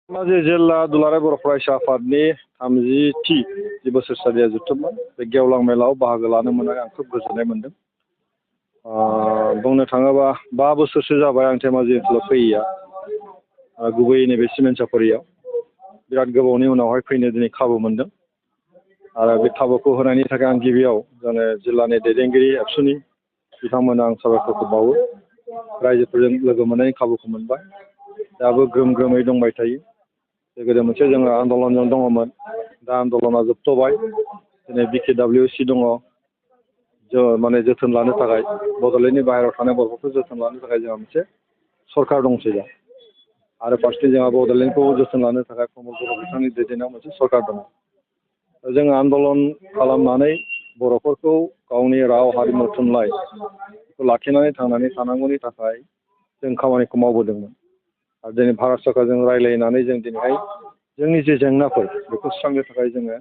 धेमाजि जिल्ला दुलाराय बर' फरायसा आफादनि 30थि जि बोसोरसालिया जोबथोंमोन बे गेवलां मेलाव बाहागो लानो मोननानै आं खोब गोजोननाय मोनदों। बुंनो थाङोबा 5 बोसोरसो जाबाय आं धेमाजि ओनसोलाव फैयैया, गुबैयै नैबे सिमेन्ट सापरियाव बिराद गोबावनि उनावहाय फैनो दिनै खाबु मोनदों। आरो बे खाबुखौ होनायनि थाखाय आं गिबियाव जोंनि जिल्लानि दैदेनगिरि एबसुनि बिथांमोननो आं साबायखरखौ बावो। रायजोफोरजों लोगो मोननायनि खाबुखौ मोनबाय, दाबो ग्रोम ग्रोमै दंबाय थायो। गोदो मोनसे जोङो आन्दलनजों दङमोन, दा आन्दलना जोबथ'बाय। दिनै BKWC दङ, माने जोथोन लानो थाखाय बड'लेण्डनि बाहेरायाव थानाय बर'फोरखौ जोथोन लानो थाखाय जोंहा मोनसे सरकार दंसै दा। आरो फारसेथिं जोंहा बड'लेण्डखौ जोथोन लानो थाखाय प्रमद बर' बिथांनि दैदेननायाव मोनसे सरकार दङ। जोङो आन्दलन खालामनानै बर'फोरखौ गावनि राव हारिमु थुनलाइखौ लाखिनानै थांनानै थानांगौनि थाखाय जों खामानिखौ मावबोदोंमोन। आरो दिनै भारत सरकारजों रायज्लायनानै जों दिनैहाय जोंनि जे जेंनाफोर बेखौ सुस्रांनो थाखाय जोङो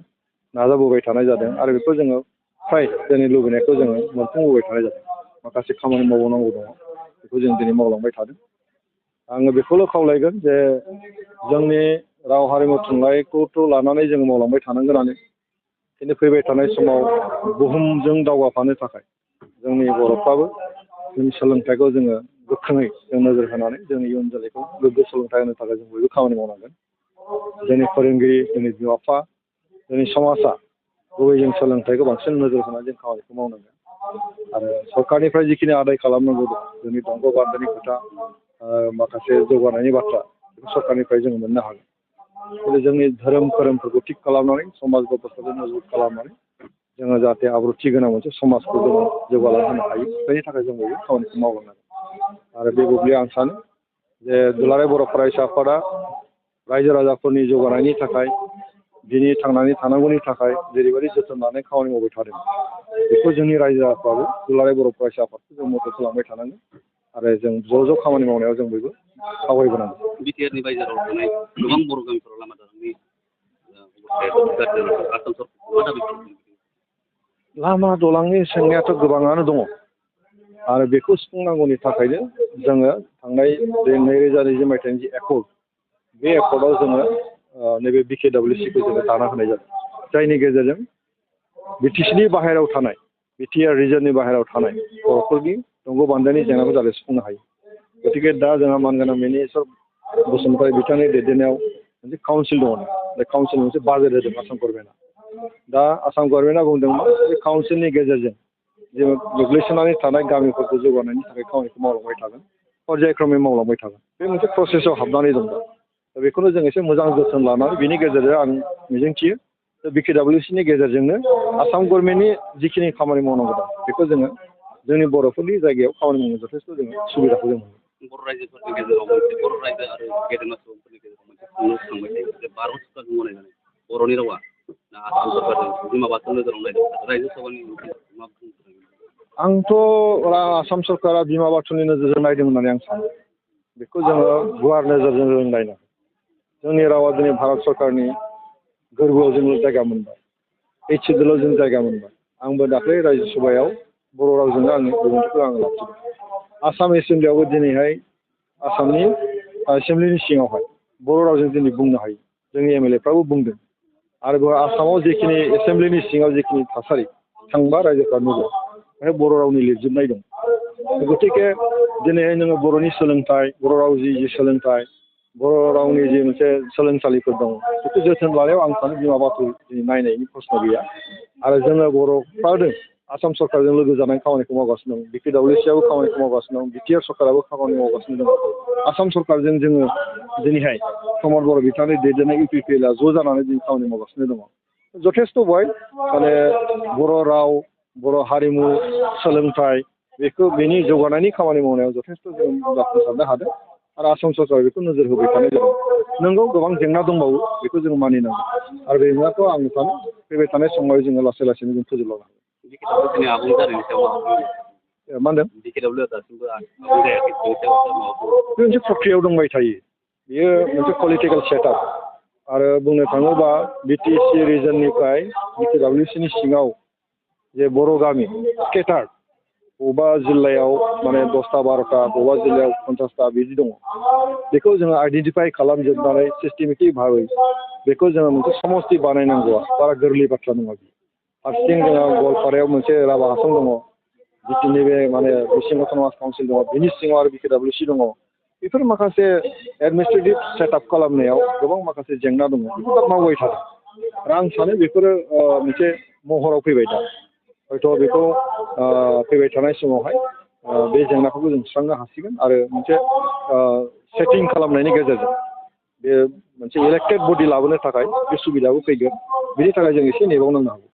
नाजाबोबाय थानाय जादों। आरो बेखौ जोङो फ्राय जोंनि लुबैनायखौ जोङो मोनफुंबोबाय थानाय जादों। माखासे खामानि मावबावनांगौ दङ, बेखौ जों दिनै मावलांबाय थादों। आङो बेखौल' खावलायगोन जे जोंनि राव हारिमु थुनलाइखौथ' लानानै जोङो मावलांबाय थानांगोनानो, खिन्थु फैबाय थानाय समाव बुहुमजों दावगाफानो थाखाय जोंनि बर'फ्राबो जोंनि सोलोंथाइखौ जोङो गोख्रोङै जों नोजोर होनानै जोंनि इयुन जोलैखौ गोग्गो सोलोंथाइ होनो थाखाय जों बयबो खामानि मावनांगोन। जोंनि फोरोंगिरि, जोंनि बिमा बिफा, जोंनि समाजा गुबै जों सोलोंथाइखौ बांसिन नोजोर होनानै जों खामानिखौ मावनांगोन। आरो सरकारनिफ्राय जिखिनि आदाय खालामनांगौ दं, जोंनि दंग' बान्दोनि खोथा, माखासे जौगानायनि बाथ्रा, बेखौ सरकारनिफ्राय जों मोननो हागोन। खिन्थु जोंनि धोरोमफोरखौ थिग खालामनानै समाज गथ'फोरखौ मजबुत खालामनानै जोङो जाहाथे आब्रुथि गोनां मोनसे समाजखौ जोङो जौगालांहोनो हायो, बेनि थाखाय जों बयबो खामानिखौ मावलांनांगोन। आरो बे बुब्लियाव आं सानो जे दुलाराय बर' फरायसा आफादा रायजो राजाफोरनि जौगानायनि थाखाय, दिनै थांनानै थानांगौनि थाखाय जेरैबायदि जोथोन लानाय खामानि मावबाय थादों, बेखौ जोंनि रायजो राजाफ्राबो दुलाराय बर' फरायसा आफादखौ जों मदद खालामबाय थानांगोन। आरो जों ज' खामानि मावनायाव जों बयबो आवगायबोनांगोन। बिटिआरनि बायजोआव थानाय गोबां बर' गामिफोराव लामा दालांनि लामा दलांनि जेंनायाथ' गोबाङानो दङ। आरो बेखौ सुफुंनांगौनि थाखायनो जोङो थांनाय 2020 मायथाइनि जि एकर्ड, बे एकर्डआव जोङो नैबे BKWCखौ जोङो दाना होनाय जादों। जायनि गेजेरजों बिटिसिनि बाहेरायाव थानाय, बिटिआर रिजननि बाहेरायाव थानाय बर'फोरनि दंग' बान्दोनि जेंनाखौ जाहाथे सुफुंनो हायो। गतिके दा जोंहा मानगोनां मिनिस्टार बसुमतारी बिथांनि दैदेननायाव मोनसे काउन्सिल दङ। बे काउन्सिल मोनसे बाजेट होदों आसाम गभर्नमेन्टआ। दा आसाम गभर्नमेन्टआ बुंदोंमोन बे काउन्सिलनि गेजेरजों जोङो गोग्लैसोनानै थानाय गामिफोरखौ जौगानायनि थाखाय खामानिखौ मावलांबाय थागोन, पर्यायक्रमै मावलांबाय थागोन। बे मोनसे प्रसेसआव हाबनानै दं। दा बेखौनो जों एसे मोजां जोथोन लानानै बेनि गेजेरजों आं मिजिंथियो BKWCनि गेजेरजोंनो आसाम गभर्नमेन्टनि जिखिनि खामानि मावनांगौ दं, बेखौ जोङो जोंनि बर'फोरनि जायगायाव खामानि मावनो जथेस्थ' जोङो सुबिदाखौ जों मोनो। बर' रायजोफोरनि गेजेराव मोनसे बर' रायजो आरो गेदेमा सुबुंफोरनि गेजेराव मोनसे सोंलु थांबाय थायो जे भारत सरकारजों गनायजानाय बर'नि रावा दा आसाम सरकारजों बिमा बाथौ नोजोराव नायदों, रायजो सभानि मा बुंनो? आंथ' आसाम सरकारा बिमा बाथौनि नोजोरजों नायदों होननानै आं सानो। बेखौ जोङो गुवार नोजोरजों जों नायनांगोन। जोंनि रावा दिनै भारत सरकारनि गोरबोआव जोङो जायगा मोनबाय, 8 सिडुलाव जों जायगा मोनबाय। आंबो दाख्लै रायजो सभायाव बर' रावजोंनो आंनि बिबुंथिखौ आङो लाखिदों। आसाम एसेम्ब्लियावबो दिनैहाय आसामनि एसेम्ब्लिनि सिङावहाय बर' रावजों दिनै बुंनो हायो। जोंनि MLAफ्राबो बुंदों। आरो आसामाव जिखिनि एसेम्ब्लिनि सिङाव जिखिनि थासारि थांबा रायजोफ्रा नुदों, बेहाय बर' रावनि लिरजोबनाय दं। गतिके दिनैहाय नोङो बर'नि सोलोंथाइ, बर' राव जि सोलोंथाइ, बर' रावनि जि मोनसे सोलोंसालिफोर दं, बेखौ जोथोन लानायाव आं सानो बिमा बाथौ नायनायनि प्रश्न गैया। आरो जोङो बर'फ्रानो आसाम सरकारजों लोगो जानानै खामानिखौ मावगासिनो दं। BKWCआबो खामानिखौ मावगासिनो दं, बिटिआर सरकाराबो खामानि मावगासिनो दं। आसाम सरकारजों जोङो दिनैहाय प्रमद बर' बिथांनि दैदेननाय UPPLआ ज' जानानै जों खामानि मावगासिनो दङ। जथेस्थ' बहाय माने बर' राव, बर' हारिमु, सोलोंथाइ, बेनि जौगानायनि खामानि मावनायाव जथेस्थ' जों जाफुंसारनो हादों। आरो आसाम सरकारा बेखौ नोजोर होबाय थानाय जादों। नंगौ गोबां जेंना दंबावो, बेखौ जों मानिनांगौ। आरो बे जेंनाखौ आं सानो फैबाय थानाय समाव जोङो लासै लासैनो जों फोजोबलांनो हागोन। मा होनदों? बे मोनसे प्रक्रियायाव दंबाय थायो। बेयो मोनसे पलिटिकेल सेटआप। आरो बुंनो थाङोबा BTC रिजननिफ्राय BKWCनि सिङाव जे बर' गामि स्केटार्ड, बबेबा जिल्लायाव माने 10टा 12टा बबेबा जिल्लायाव 50टा बिदि दङ बेखौ जोङो आइडेन्टिफाइ खालामजोबनानै सिस्टेमेटिक भाबै बेखौ जोङो मोनसे समस्ति बानायनांगौआ बारा गोरलै बाथ्रा नङा फारसेथिं जोङो गवालपारायाव मोनसे राभा हासं दङ जिखिनि बे माने बिसिं अट'नमास काउन्सिल दङ बिनि सिङाव आरो BKWC दङ बेफोर माखासे एडमिनिस्ट्रेटिभ सेटआप खालामनायाव गोबां माखासे जेंना दङ बेखौ दा मावबाय थादों आरो आं सानो बेफोरो मोनसे महराव फैबाय दा हयथ' बेखौ फैबाय थानाय समावहाय बे जेंनाफोरखौ जों सुस्रांनो हासिगोन आरो मोनसे सेटिं खालामनायनि गेजेरजों बे मोनसे इलेक्टेड बडि लाबोनो थाखाय बे सुबिदाबो फैगोन बिनि थाखाय जों एसे नेबावनांनो हागौ